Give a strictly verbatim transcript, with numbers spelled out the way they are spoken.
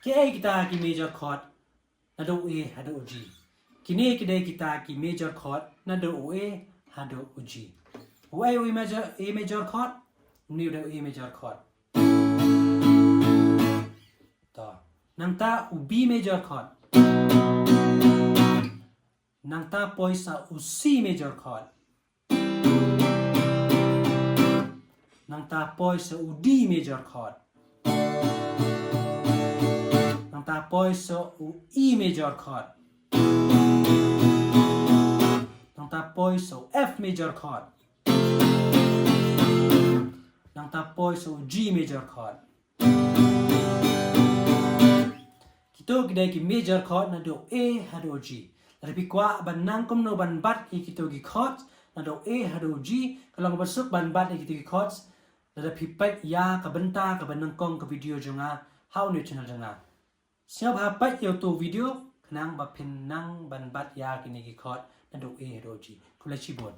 Ki ei kita ki major chord naduh A haduh G? Kine ki dei kita ki major chord naduh A haduh G. U ei u major, A major chord, une u dei A major chord. To. Nangta u B major chord. Nangta poi sa u C major chord. Nangta poi sa u D major chord. Nangta poi sa u E major chord. Nangta poi sa u F major chord. Nangta poi sa u G major chord. Kito ki dei ki major chord naduh A haduh G. Lada phi kwah ban nang kumno ban bat ïa kito ki chord naduh A haduh G, ka long ba suk ban bat ïa kito ki chord, lada phi peit ïa ka bynta kaba nyngkong ka video jong nga ha une u channel jong nga. Sngewbha peit ïa uto u video khnang ba phin nang ban bat ïa kine ki chord naduh A haduh G. Khublei shibun.